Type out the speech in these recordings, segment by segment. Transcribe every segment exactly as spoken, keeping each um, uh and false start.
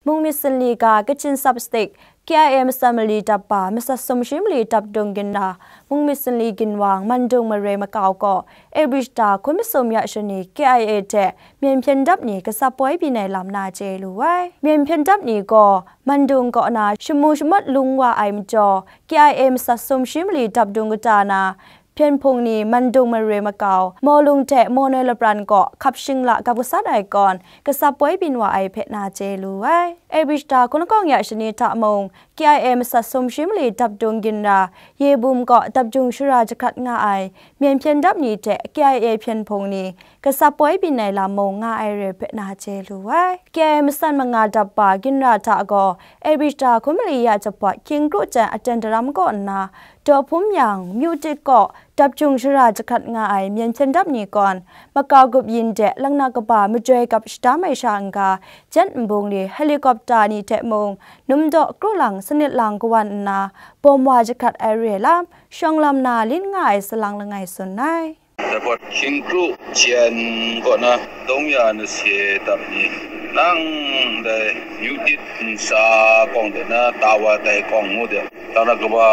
Mungmyit Sunli ga Kachin Sub State K I A masat mali dap ba masat sumshi mali dap dung ginra Mungmyit Sunli ginwang Mandung Mare makau gaw April shata hkun masum ya shani K I A hte myen hpyen dap ni gasap poi byin ai lam na chye lu ai. Myen hpyen dap ni gaw Mandung kaw na shamu shamawt lung wa ai majaw, K I A masat sumshi mali dap dung kata na, hpyen hpung ni Mandung Mare makau, Mawlung hte Mawnoi lapran kaw hkap shingla gap gasat ai kawn, gasap poi byin wa ai hpe na chye lu ai. April shata hkun lakawng ya shani hta mung, K I A masat sumshi mali dap dung ginra, Yebum kaw dap jung shara jahkrat nga ai, myen hpyen dap ni hte K I A hpyen hpung ni, gasap poi byin ai lam mung nga ai re hpe na chye lu ai. K I A masat manga dap ba ginra hta gaw, April shata hkun mali ya jahpawt hkying kru jan aten daram kaw nna, Daw Hpum yang, Myu Tit kaw dap jung shara jahkrat nga ai myen hpyen dap ni kawn, makau gup yin de laknak kaba majoi gap shadam ai sha n-ga, jet nbung li helicopter ni hte mung, numdaw kru lang sanit lang kawan nna, bawm wa jahkrat ai re lam, shawng lam na lin nga ai salang langai tsun ai. Dapawt hkying kru jan kaw na, dawng ya na se dap ni, nang dai Myu Tit nsa kawng de na, tawa tai kawng ngu de, tara kaba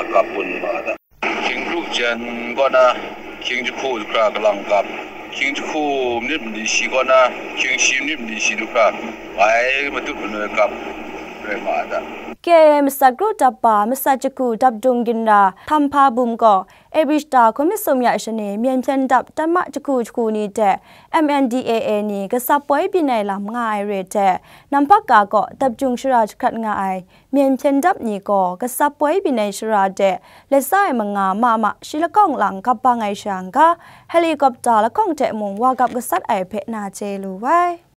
kap bun ma da. Hkying kru jan kaw na, hkying jahku jahkra kalang kap, hkying jahku minit mali shi kaw na, hkying shi minit mali shi du hkra, bai matut manoi kap rai ma da. K I A masat kru dap ba masat jahku dap dung ginra Htampha Bum gaw, April shata hkun masum ya shani myen hpyen dap tanma jahku jahku ni hte M N D A A ni gasap poi byin ai lam nga ai re hte, Nampak ga kaw dap jung shara jahkrat nga ai myen hpyen dap ni gaw gasap poi byin ai shara de, lasa ai manga ma ma shi lakawng lang gap bang ai sha n-ga, helicopter lakawng hte mung wa gap gasat ai hpe na chye lu ai.